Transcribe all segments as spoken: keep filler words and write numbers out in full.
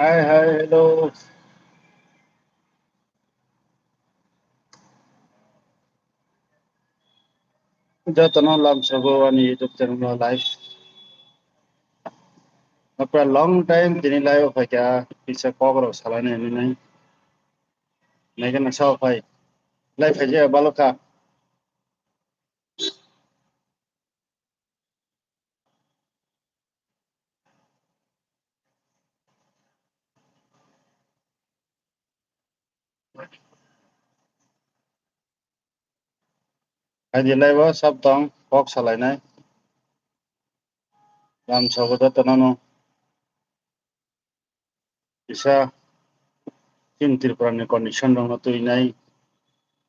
Hi, hi, hello. Jotono lamsogo ani YouTube channel o live. After long time tini live o phaikha, kisa kok rok salaina hinwi nai. Naikhe na sao phai. Live phaijak balokha. Aidi live o sab tong, kok salainai. Lamsogo jotono no. Kisa chini Tripura ni condition rok no twi nai.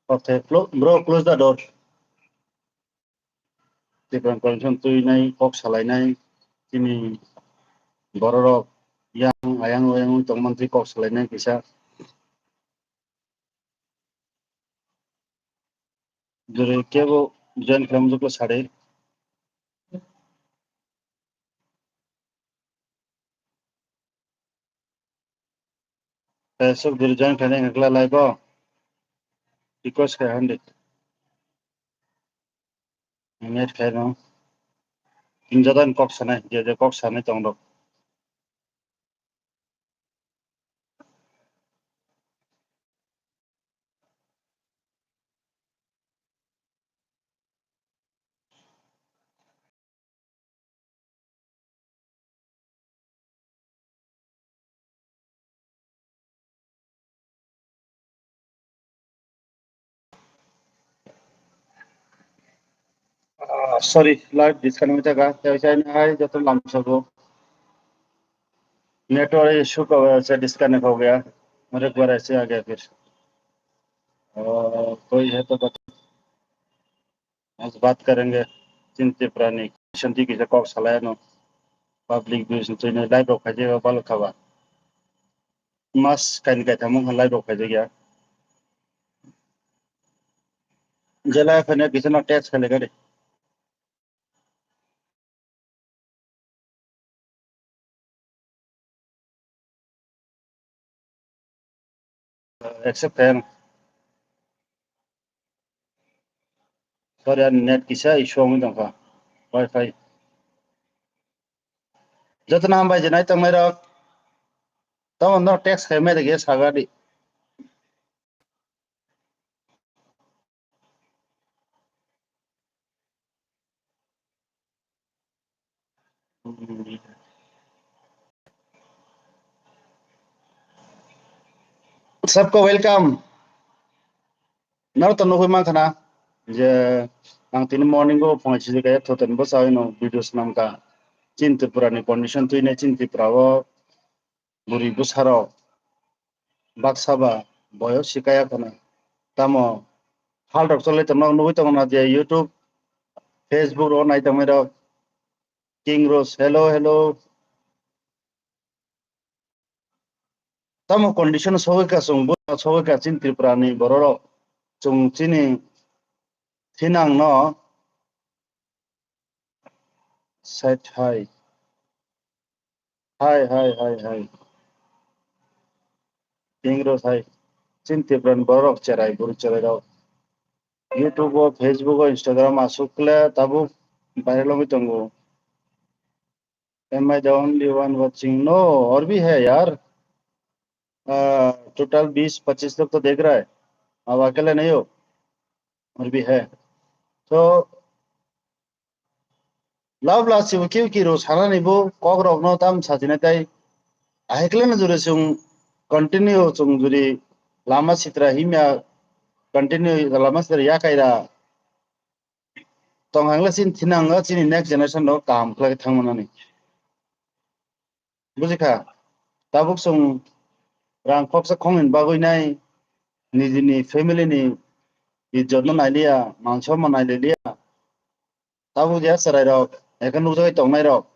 Kok thai clo-, bro, close the door. Tripura ni condition twi nai, kok salainai. Chini bororok yang ayang oyang tongmani twi kok salainai kisa. Jori kebo join khlai mujukgo sadi. Kaisa jori join khlainai wngkha live o. Request khai handi. Net khai no. Injadani kok sanai, je je kok sanai tong rok. Ah, sorry, live disconnect wngwi thangkha. Tei oisa hai joto lamsogo. Network issue ka wajah se disconnect ho gaya. Mujhe ek baar aise aa gaya phir. Oh, koi hai to bata. Aaj baat karenge chini Tripura ni shanti kisa kok salai ano. Public views ni twi nai live rok khaijak ya balo khaba. Mas kaini kaitham wngkha live rok khaijak ya. Je live khaina kisa no text khailai gari. Accept khayan. Sorry, ani net kisa issue wngwi tongkha. Wi-Fi. Jotono hambai je nai tongnairok. Tamo no text khaimai rege sagadi. Sabko welcome. Naro to nugwi mankha na je ang tini morning o phone sijikha, thoten bwsa ino video swnamkha. Chini Tripura ni condition twi nai chini Tripura o bwrwi bwsarok baksa ba boyos sikaya khwna. Tamo hal rok cholai tongma nugwi tongo na je YouTube, Facebook ro nai tongmai rok. King Rose, hello, hello. Tamo condition sogwi ka chwng bo sogwi ka chini Tripura ni bororok chwng chini thinang no side hai. Hai, hai, hai, hai. King Rose hai. Chini Tripura ni borok cherai, buru cherai rok. YouTube o, Facebook o, Instagram aswk le tabuk viral wngwi tongo. Am I the only one watching? No, aur bhi hai yaar. Ah, total बीस पच्चीस लोग तो देख रहा है। आप अकेले नहीं हो। Aur bhi hai. So, love la sibo kiu kiu ro sanani bo kok rok no tam sajina tai. Ahikle no jure sung continue sung juri lama sitra himya continue lama sitra ya kaira. Tong hangla sin thinang chini next generation rok kaham khlai thang manani. Bujikha, tabuk chwng rang khoksa khongni bagwi nai nijini family ni ijjot no nailiya, man somman nailiya. Tabuk ya chwrai rok, ekhe nukjagwi tongnai rok,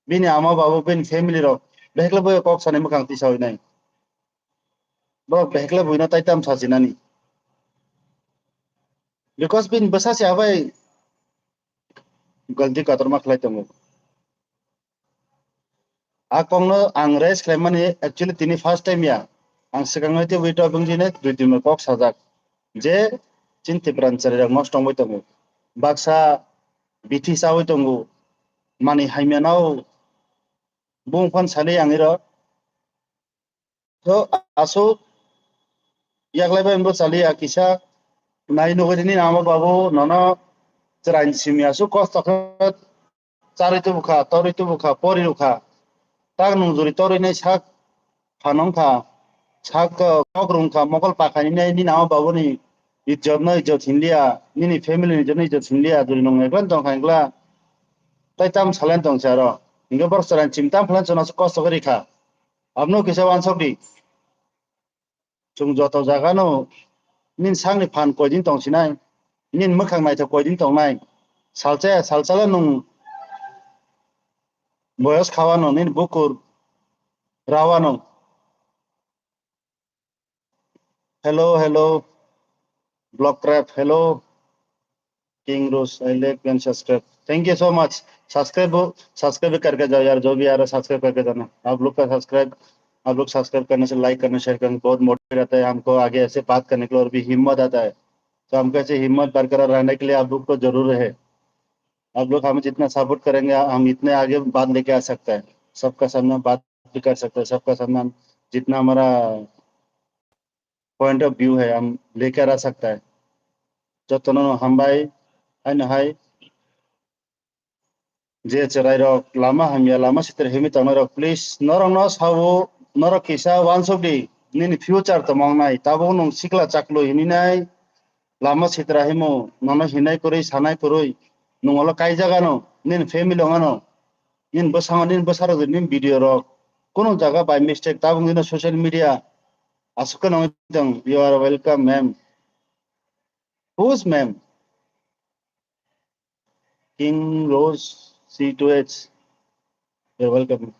bini ama babu, bini family rok, behekla boyo kok sanai mwkhang tisawi nai. Borok behekla buino taitam sajinani. Because bini bwsa se abai galti kotorma khlai tongo. A kokno ang raise khlaimani actually tini first time ya. Ang swkang hai tei withdrawal bwngjini dui tin bar kok sajak. Je chini Tipra ni chwrairok nosto wngwi tongo. Baksa bithi chawi tongo. Mani hamya nao bung phan sali ang iro. So aswk yaklai bai bo chaliya kisa nai nugwi nini ama babu nono chwraini simi aswk kosto khe charwi tubu kha, torwi tubu kha, pori rw kha. Tak nung juri torwi nai sak phanong kha, sak, uh, kok rung kha, mokol pakhani nai nini ama babuni ijjot no ijjot hinliya, nini family ni ijjot no ijjot hinliya, juri nung eklan tong kha engla. Tai tam salen tong se aro. Hingke borok chwraini simi tam phalan chwna aswk kosto khe ri kha. Abno kisa wansok di. Chwng joto jagano nini sakni phan koidin tong sinai, nini mwkhang naithok koidin tongnai, salsa salsalo nwng boyos khawano nini bukur rawano. Hello, hello, Block Crab, hello. King Rose, I like and subscribe. Thank you so much. Subscribe, subscribe भी करके जाओ यार, जो भी आ रहा है, subscribe करके जाना। आप लोग का subscribe, आप लोग subscribe करने से, like करने, share करने से बहुत motivate रहता है हमको आगे ऐसे बात करने के लिए और भी हिम्मत आता है। तो हमको ऐसे हिम्मत बरकरार रहने के लिए आप लोग को जरूर है। आप लोग हमें जितना सपोर्ट करेंगे, हम इतने आगे बात लेके आ सकते हैं। सबका सामने बात भी कर सकते हैं, सबका सामने हम जितना हमारा पॉइंट ऑफ व्यू है, हम लेकर आ सकता है। Jotono hambai, haino hai. Je chwrairok lama hamya, lama sitra himwi tongnai rok, please, norokno sao, norok kisa wansuk di, nini future tongmang nai, tabuk nwng sikla chaklu hini nai, lama sitra himo, nono hinai kwrwi, sanai kwrwi, nwng olo kaijagano, nini family ongano, nini bwskango, nini bwsarok, nini video rok, kunu jaga by mistake, tabuk nini social media, aswk kheno wngwi tong, you are welcome, ma'am. Who's ma'am? King Rose C two H. You're welcome.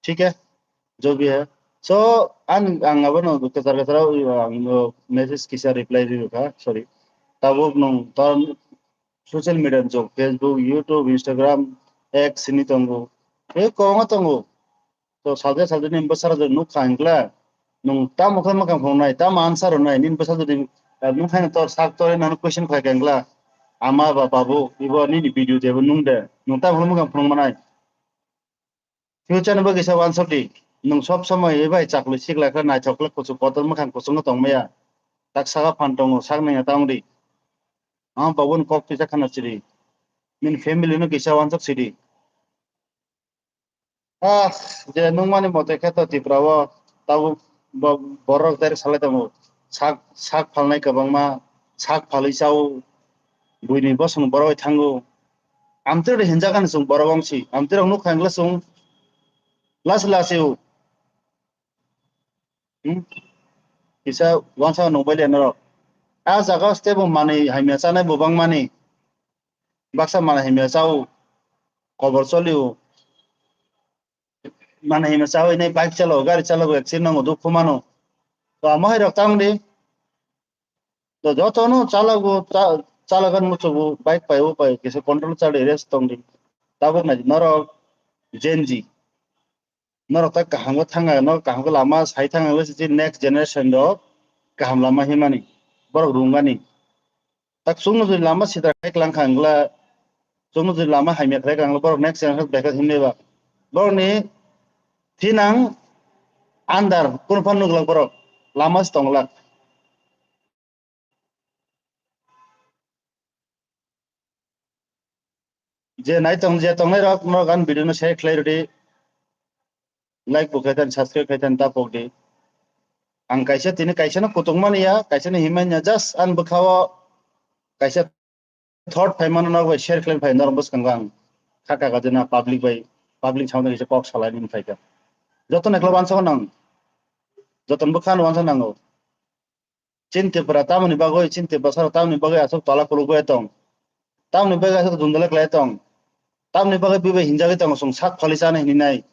ठीक है, जो भी है। So, ang, ang abono kwchar kwchar ang message kisa reply rw kha, sorry. Tabuk nwng ta social media jok, Facebook, YouTube, Instagram, X hini tongo. E kwbangma tongo. To salja salja ni bwsarok jodi nuk kha hwnkla, nwng tamo khe mwkhang phunuknai, tamo answer rwnai, nini bwsa jodi, ah, nuk khaino tor sak tor nang question khlai kha hwnkla, ama ba babu, ibo nini video de, bo nung de, nwng tamo khe mwkhang phunuk manai. Future ni bagwi sa wansok di, nwng sob somoi bai chakli sikla khe naithok khe kuchuk kotor mwkhang kuchuk no tong maya. Tak saka phan tongo, sak nangya ta wng di. Ama babu ni kok tisa khana sidi. Nini family no kisa wansok sidi. Ah, je nungmani mote khe to Tripura o tabuk bo-, borok direct salai tongo. Sak, sak phalnai kwbangma, sak phalwi chao, buini bosong borok bai thango. Amtwrwk hinjakani chwng borok wngsi, amtwrwk nuk kha hwnkhe chwng lasi lasi o. Hmm? Kisa wansa nukbailiya norok. A jaga o step o manwi hamya chanai bo bangmani. Baksa manwi hamya chao, kobor cholio. Manwi hamya chawi nai bike chalo, gari chalo, accident nango, dukhu mano. To amo hai rok tang di. To joto no chalago, cha-, chalagan muchugo, bike pai o pai, kisa control chali rest tong di. Tabuk nai norok Gen Z. Norok ta kaham khe thang, norok kaham khe lama sai thang, next generation rok kaham lama himani, borok rungani. Tak chwngno jodi lama sitra khai klang kha wngla, chwngno jodi lama hamya khai kha wngla, borok next generation bekha himnai ba. Borokni thinang andar, kunu phan nuglak borok, lama se tonglak. Je nai tong, je tongnai rok, norok ani video no share khlai rwdi, like bo khai than, subscribe khai than, ta pok di. Ang kaisa tini kaisa no kutung mani ya, kaisa no himani ya, just ani bwkha o kaisa thought phai mano, norok bai share khlai phai, norok bwskango ang kha kha gajana public bai, public sound kaisa kok salai ni phai kha. Joto ni khlai wansa nang, joto ni bwkha no wansa nango. Chini Tripura tamoni bagwi, chini Tiprasa rok tamoni bagwi aswk tola kulugwi tong? Tamoni bagwi aswk jundala khlai tong? Tamoni bagwi bibai hinjagwi tongo chwng sak phali chana hini nai?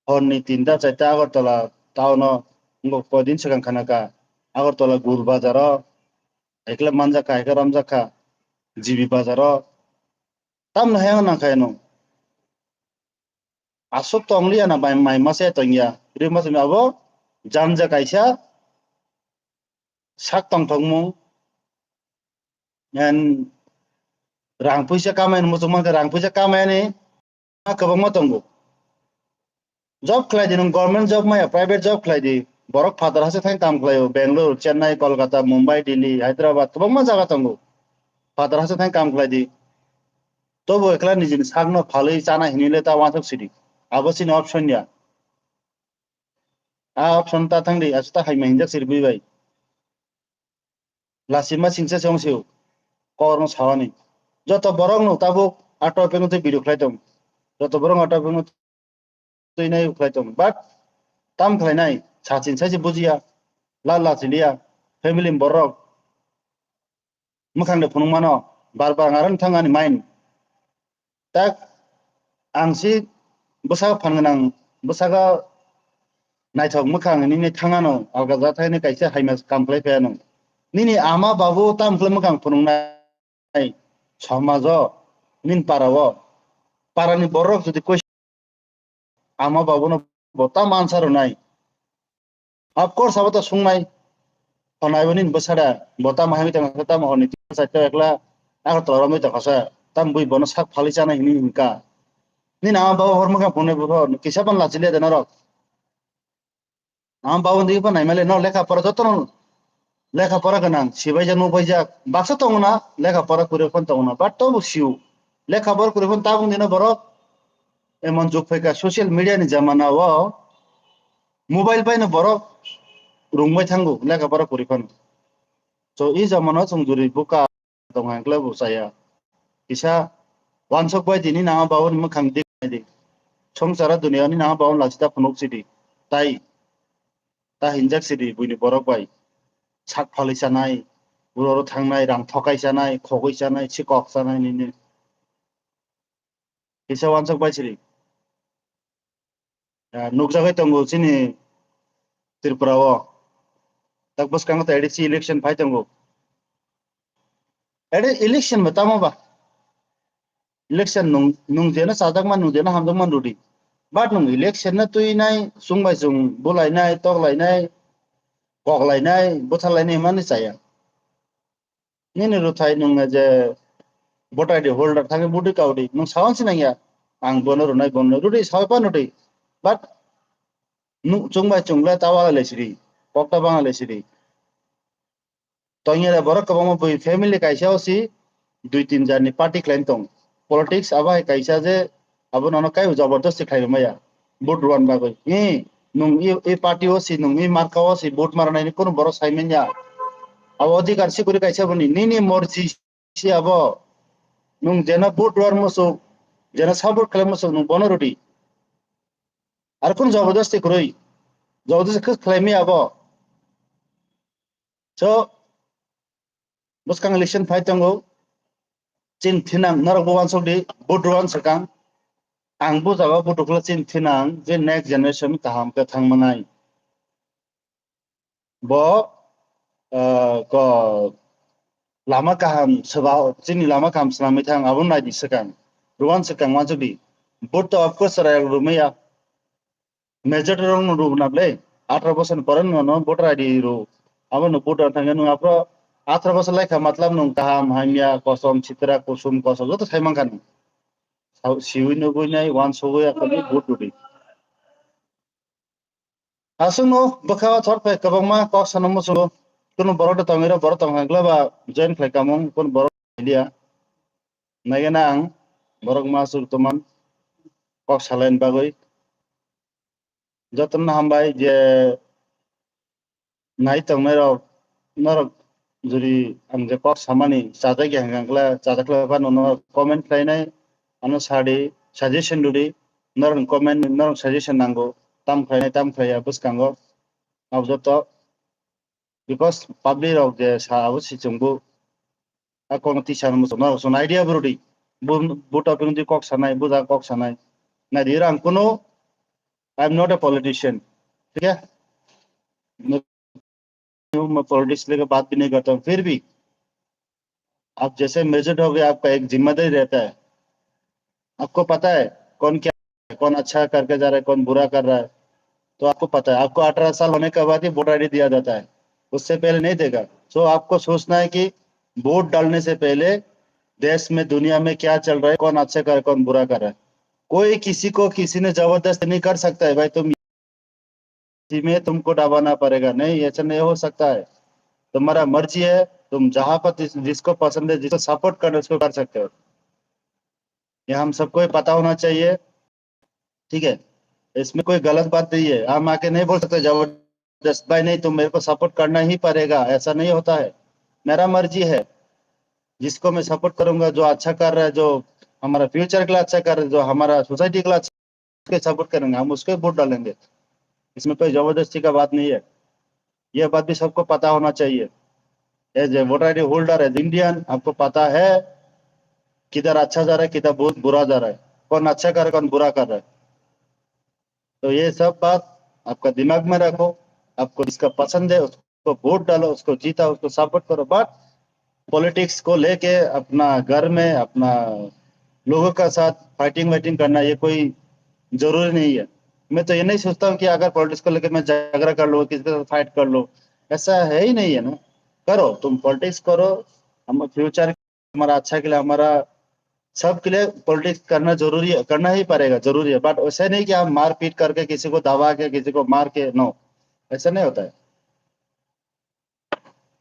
Horni tinta charta Agartala town o wngkha koidin swkang khana kha Agartala Gul bazar o, haikhe manjak kha, haikhe romjak kha G B bazar o. Tamoni hai nang kha eno. Aswk tong liya na bai mai masa tong ya. Ri masa abo janja kaisa sak tongthokmung. And rang puisa kamai muchung mankha, rang puisa kamai ni kwbangma tongo. Job khlai di, nwng government job maya, private job khlai di. Borok phatar haste thang kam khlaio, Bangalore, Chennai, Kolkata, Mumbai, Delhi, Hyderabad, kwbangma jaga tongo. Phatar haste thang kam khlai di. Tobo ekla nijini sakno phalwi chana hinwi le ta wansuk sidi. Abo chini option ya. A option ta thang di, aswk ta hai ma hinjak siri bui bai. Lasima singsa se wng sio. Kok no sawani. Joto borok no tabuk a topic no twi video khlai tong. Joto borok no a topic no twi nai khlai tong. But tam khlai nai, sachin sai se bujiya. La la chiliya. Family borok. Mwkhang de phunuk mano. Bar bar ngaran thang ani mind. Tak ang si bwsaka phan gwnang, bwsaka naithok mwkhang nini thangano alga jathai ni kaisa haima kam khlai phai ano. Nini ama babu tam khlai mwkhang phunuknai somajo, nini para o, para ni borok jodi koi ama babu no bo tam answer rwnai. Of course, abo to sungnai. Honai bo nini bwsada, bo tamo hai tongkha, tamo hwnwi twi sa ekla Agartala romwi tongkha sa, tam bui bono sak phalwi chanai hwnwi hwnka. Nini ama baba hor mwkhang phunai bo kisa ban lachiliya de norok. Ama baba ndi pa naimale no lekha pora jotono lekha pora gwnang, sibaijak nukbaijak, baksa tongna lekha pora kwrwi phano tongna, but tobo siu. Lekha pora kwrwi phano tabuk dino borok emon jug phaikha social media ni jamana o, mobile bai no borok rwngbai thango lekha pora kwrwi phano. So, i jamano chwng juri buka tong hang kle bo chaya. Kisa wansok bai tini nang babo ni mwkhang dik nai di. Songsara duniya ni nang babo lachita phunuk sidi. Tai ta hinjak sidi buini borok bai. Sak phalwi chanai, uro ro thangnai, rang thokai chanai, khogwi chanai, sikok chanai nini. Kisa wansok bai sidi. Ah, nukjagwi tongo chini Tripura o. Tak bwskango ta A D C election phai tongo. A D C election ba tamo ba? Election nung, nung jeno chajakma, nung jeno hamjakma rwdi. But nung election no twi nai, chwng bai chwng bulainai, toklainai, koklainai, butharlainai hwnmani chaya. Nini rwthai nwng je voter I D holder thangwi budi kaudi nwng sawan sinang ya, ang bono rwnai, bono rwdi sawi pano di. But nwng chwng bai chwng le ta wala le siri, kok ta banga le siri. Tongya le borok kwbangma bui family kaisa o si dui tin jar ni party khlai tong. Politics abo hai kaisa je abo nono kai jabardasti khlai maya. Vote rwan bagwi. Ni nung i, i party o si, nung i marka o si vote marnai ni kunu borok sai manya. Abo adhikar si kuri kaisa boni nini morji si abo. Nung jena vote rwan musu, jena support khlai musu nung bono rwdi. Ar kunu jabardasti kwrwi. Jabardasti khe khlai maya abo. So, bwskang election phai tongo. Chin thinang norok bo wansok di, vote rwan swkang. Ang bo jaga vote rwkla chin thinang je next generation kaham khe thang manai. Bo, ah, ko lama kaham swba, chini lama kaham swnamwi thang, abo nai di swkang. Rwan swkang wansok di. Vote to of course rwmaya. Majority rok no rw na ble, atharo bosor ni pore no, no voter I D rw. Abo no vote rw thangya nung aphro atharo bosor laikha matlab nung kaham, hamya, kosom, sitra, kusum, kosom joto sai mankha nung. Siwi nugwi nai, wansugwi akhorni vote rwdi. Aswk no bwkha o thor phai kwbangma kok sana muchungo. Kunu borok de tongwi rw, borok tong hangla ba join khlai kamung, kunu borok liya. Naigena ang borok ma sur toman kok salain bagwi. Jotono hambai je nai tongnai rok, norok juri ang je kok samani chajak ya hwnkhe chajak lai phano norok comment khlainai, ano sadi suggestion rwdi, norok comment, norok suggestion nango, tam khlainai tam khlaiya bwskango, abo joto because public rok je sa abo si chwngbo a kono tisa no muchung, norok chwng idea bo rwdi, bo, bo topic no twi kok sanai, bo jaga kok sanai, naidi rang kuno, I am not a politician, ठीक है? मैं मैं पॉलिटिक्स लेके बात भी नहीं करता हूँ, फिर भी आप जैसे मेजर हो गए, आपका एक जिम्मेदारी रहता है। आपको पता है कौन क्या कौन अच्छा करके जा रहा है, कौन बुरा कर रहा है। तो आपको पता है, आपको अठारह साल होने के बाद ही वोटर आईडी दिया जाता है, उससे पहले नहीं देगा। सो आपको सोचना है कि वोट डालने से पहले देश में, दुनिया में क्या चल रहा है, कौन अच्छा कर रहा है, कौन बुरा कर रहा है। कोई किसी को, किसी ने जबरदस्ती नहीं कर सकता है भाई, तुम इसी में तुमको दबाना पड़ेगा, नहीं, ऐसा नहीं हो सकता है। तुम्हारा मर्जी है, तुम जहां पर जिस, जिसको पसंद है, जिसको सपोर्ट करना है, उसको कर सकते हो। ये हम सबको ही पता होना चाहिए, ठीक है? इसमें कोई गलत बात नहीं है। हम आके नहीं बोल सकते जबरदस्त, भाई नहीं, तुम मेरे को सपोर्ट करना ही पड़ेगा, ऐसा नहीं होता है। मेरा मर्जी है, जिसको मैं सपोर्ट करूंगा, जो अच्छा कर रहा है, जो हमारा फ्यूचर के लिए अच्छा कर रहा है, जो हमारा सोसाइटी के लिए अच्छा, उसको सपोर्ट करेंगे, हम उसको वोट डालेंगे। इसमें कोई जबरदस्ती का बात नहीं है। ये बात भी सबको पता होना चाहिए। As a voter ID holder, as Indian, आपको पता है किधर अच्छा जा रहा है, किधर बहुत बुरा जा रहा है, कौन अच्छा कर रहा है, कौन बुरा कर रहा है। तो ये सब बात आपका दिमाग में रखो। आपको जिसका पसंद है, उसको वोट डालो, उसको जीता, उसको सपोर्ट करो। बट पॉलिटिक्स को लेके अपना घर में, अपना लोगों का साथ फाइटिंग वाइटिंग करना, ये कोई जरूरी नहीं है। मैं तो ये नहीं सोचता हूँ कि अगर पॉलिटिक्स को लेके मैं झगड़ा कर लूँ, किसी के साथ फाइट कर लूँ, ऐसा है ही नहीं है ना। करो, तुम पॉलिटिक्स करो, हम फ्यूचर हमारा अच्छा के लिए, हमारा सब के लिए पॉलिटिक्स करना जरूरी है, करना ही पड़ेगा, जरूरी है। बट ऐसा नहीं कि हम मारपीट करके, किसी को दबा के, किसी को मार के, नो, ऐसा नहीं होता है।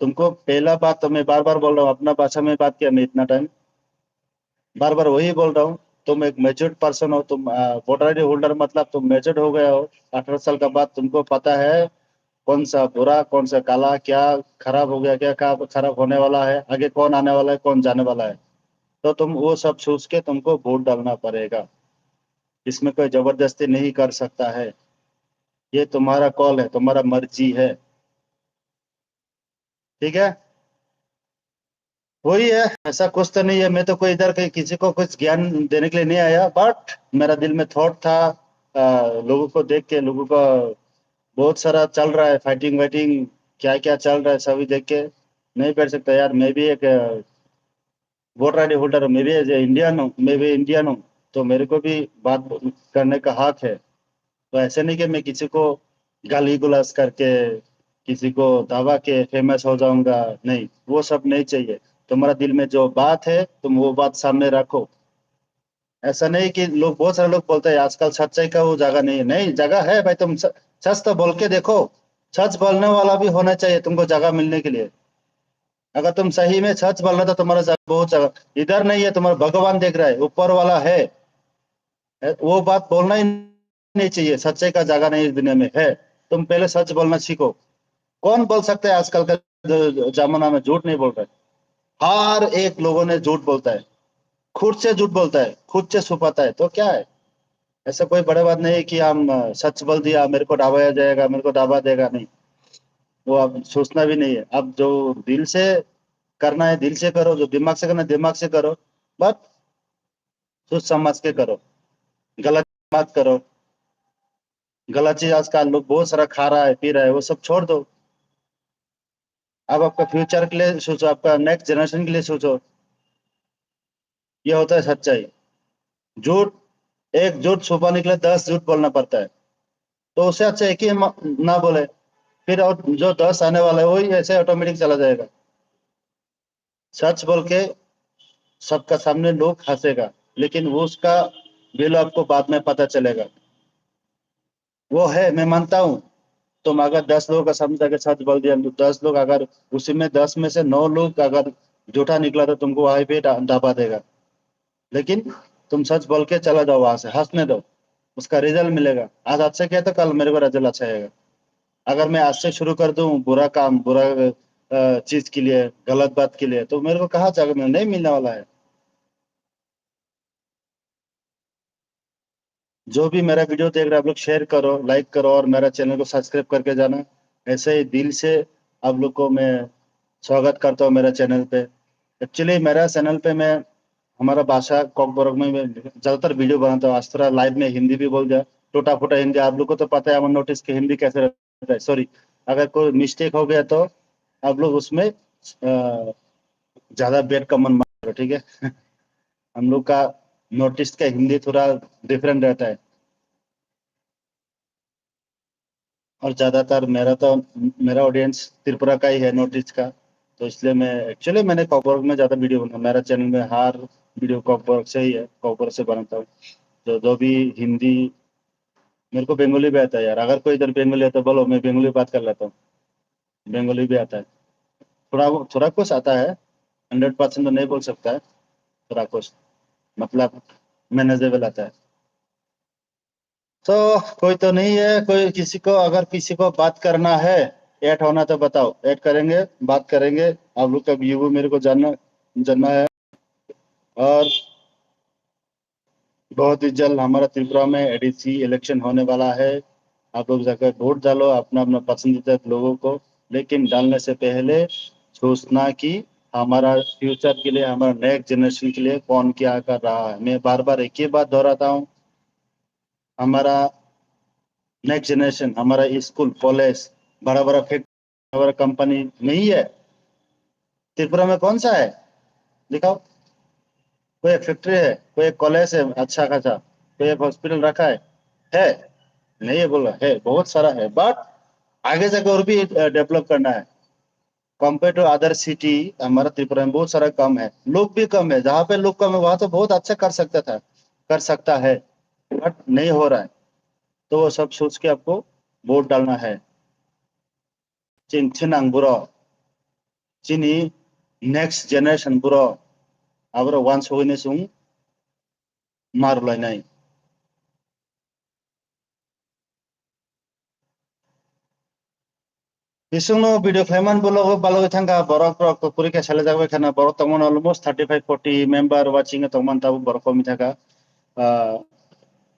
तुमको पहला बात तो मैं बार बार बोल रहा हूँ, अपना भाषा में बात किया मैं इतना टाइम, बार बार वही बोल रहा हूँ। तुम एक मेच्योर्ड पर्सन हो, तुम वोटर आईडी होल्डर, मतलब तुम मेच्योर्ड हो गया हो। अठारह साल का बाद तुमको पता है कौन सा बुरा, कौन सा काला, क्या खराब हो गया, क्या खराब होने वाला है, आगे कौन आने वाला है, कौन जाने वाला है। तो तुम वो सब सोच के तुमको वोट डालना पड़ेगा। इसमें कोई जबरदस्ती नहीं कर सकता है। ये तुम्हारा कॉल है, तुम्हारा मर्जी है, ठीक है? वही है, ऐसा कुछ तो नहीं है। मैं तो कोई इधर के किसी को कुछ ज्ञान देने के लिए नहीं आया, बट मेरा दिल में थॉट था, आ, लोगों को देख के, लोगों का बहुत सारा चल रहा है, फाइटिंग वाइटिंग, क्या क्या चल रहा है, सभी देख के नहीं बैठ सकता यार। मैं भी एक वोटर आईडी होल्डर हूँ, मैं भी एज ए इंडियन हूँ, मैं भी इंडियन हूँ, तो मेरे को भी बात करने का हक है। तो ऐसे नहीं कि मैं किसी को गाली गुलाज करके, किसी को दबा के फेमस हो जाऊंगा, नहीं, वो सब नहीं चाहिए। तुम्हारा दिल में जो बात है, तुम वो बात सामने रखो। ऐसा नहीं कि लोग, बहुत सारे लोग बोलते हैं आजकल सच्चाई का वो जगह नहीं है। नहीं, जगह है भाई, तुम स-, सच तो बोल के देखो। सच बोलने वाला भी होना चाहिए तुमको जगह मिलने के लिए। अगर तुम सही में सच बोल रहे हो तो तुम्हारा जगह, बहुत जगह इधर नहीं है, तुम्हारा भगवान देख रहा है, ऊपर वाला है। वो बात बोलना ही नहीं चाहिए, सच्चाई का जगह नहीं इस दुनिया में है। तुम पहले सच बोलना सीखो। कौन बोल सकता है आजकल का ज-, जमाना में झूठ नहीं बोल रहे? हर एक लोगों ने झूठ बोलता है, खुद से झूठ बोलता है, खुद से छुपाता है। तो क्या है, ऐसा कोई बड़ा बात नहीं है कि हम, अ, सच बोल दिया, मेरे को दबाया जाएगा, मेरे को दबा देगा, नहीं, वो आप सोचना भी नहीं है। आप जो दिल से करना है, दिल से करो, जो दिमाग से करना है, दिमाग से करो, बट सोच समझ के करो, गलत मत करो। गलत चीज आजकल लोग बहुत सारा खा रहा है, पी रहा है, वो सब छोड़ दो। अब आपका फ्यूचर के लिए सोचो, आपका नेक्स्ट जनरेशन के लिए सोचो। ये होता है सच्चाई। झूठ, एक झूठ छुपाने के लिए दस झूठ बोलना पड़ता है, तो उससे अच्छा एक ही म-, ना बोले, फिर और जो दस आने वाला है वही ऐसे ऑटोमेटिक चला जाएगा। सच बोल के सबका सामने लोग हंसेगा, लेकिन वो उसका वैल्यू आपको बाद में पता चलेगा। वो है, मैं मानता हूँ, तुम अगर दस लोगों का सामने जाके सच बोल दिया, तो दस लोग अगर उसी में, दस में से नौ लोग अगर झूठा निकला, तो तुमको वहीं पे डा-, दबा देगा। लेकिन तुम सच बोल के चला जाओ वहां से, हंसने दो, उसका रिजल्ट मिलेगा। आज अच्छा किया तो कल मेरे को रिजल्ट अच्छा आएगा। अगर मैं आज से शुरू कर दूं बुरा काम, बुरा, अ, चीज के लिए, गलत बात के लिए, तो मेरे को कहाँ जाकर मिल-, नहीं मिलने वाला है। जो भी मेरा वीडियो देख रहे हैं, आप लोग शेयर करो, लाइक करो और मेरा चैनल को सब्सक्राइब करके जाना। ऐसे ही दिल से आप लोग को मैं स्वागत करता हूँ मेरा चैनल पे। एक्चुअली मेरा चैनल पे मैं हमारा भाषा कॉकबरक में मैं ज़्यादातर वीडियो बनाता हूँ। आज थोड़ा लाइव में हिंदी भी बोल दिया, टूटा फूटा हिंदी। आप लोग को तो पता है हमारा नॉर्थ ईस्ट की हिंदी कैसे रहता है। सॉरी, अगर कोई मिस्टेक हो गया तो आप लोग उसमें, अ, ज़्यादा बैड कमेंट मत करो, ठीक है? हम लोग का नॉर्थ ईस्ट का हिंदी थोड़ा डिफरेंट रहता है। और ज्यादातर मेरा तो मेरा ऑडियंस त्रिपुरा का ही है, नॉर्थ ईस्ट का। तो इसलिए मैं एक्चुअली मैंने कॉकबरक में ज्यादा वीडियो बना, मेरा चैनल में हर वीडियो कॉकबरक से ही है, कॉकबरक से बनाता हूँ। तो जो भी हिंदी, मेरे को बंगाली भी आता है यार, अगर कोई इधर बंगाली है तो बोलो, मैं बंगाली बात कर लेता हूँ। बंगाली भी आता है, थोड़ा थोड़ा कुछ आता है। हंड्रेड परसेंट तो नहीं बोल सकता है, थोड़ा कुछ मतलब मैनेजेबल आता है। तो कोई तो नहीं है, कोई किसी को, अगर किसी को बात करना है, ऐड होना तो बताओ, ऐड करेंगे, बात करेंगे। आप लोग का व्यू मेरे को जानना जानना है। और बहुत ही जल्द हमारा त्रिपुरा में एडीसी इलेक्शन होने वाला है। आप लोग जाकर वोट डालो अपना अपना पसंदीदा लोगों को, लेकिन डालने से पहले सोचना कि हमारा फ्यूचर के लिए, हमारा नेक्स्ट जनरेशन के लिए कौन क्या कर रहा है। मैं बार बार एक ही बात दोहराता हूँ, हमारा नेक्स्ट जनरेशन, हमारा स्कूल, कॉलेज, बड़ा बड़ा फैक्ट्री, बड़ा बड़ा कंपनी नहीं है। त्रिपुरा में कौन सा है? दिखाओ। कोई एक फैक्ट्री है, कोई एक कॉलेज है अच्छा खासा, कोई एक हॉस्पिटल रखा है? है? नहीं है बोला है, बहुत सारा है, बट आगे जाके और भी डेवलप करना है। कंपेयर टू अदर सिटी, हमारा त्रिपुरा में बहुत सारा कम है, लोग भी कम है। जहाँ पे लोग कम है वहाँ तो बहुत अच्छा कर सकता था, कर सकता है, बट नहीं हो रहा है। तो वो सब सोच के आपको वोट डालना है। Chini thinang bro, chini next generation bro, abro wansugwi ne chwng ma rwlainai. Bisingno video khlaiman bologo balogwi thangkha, borok rok to purikha salajak bai khana, borok tongmani almost thirty five forty member watching tongman, tabuk borok komi thangkha. Ah,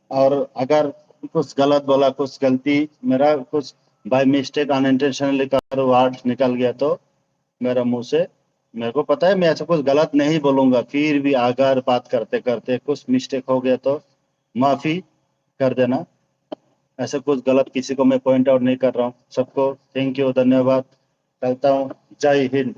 aur agar kuch galat bola, kuch galti, mera kuch by mistake unintentionally karo word nikal gaya to mera muh se, मेरे को पता है मैं ऐसा कुछ गलत नहीं बोलूंगा, फिर भी अगर बात करते करते कुछ मिस्टेक हो गया तो माफी कर देना। ऐसा कुछ गलत किसी को मैं पॉइंट आउट नहीं कर रहा हूँ। सबको थैंक यू, धन्यवाद, चलता हूँ। जय हिंद।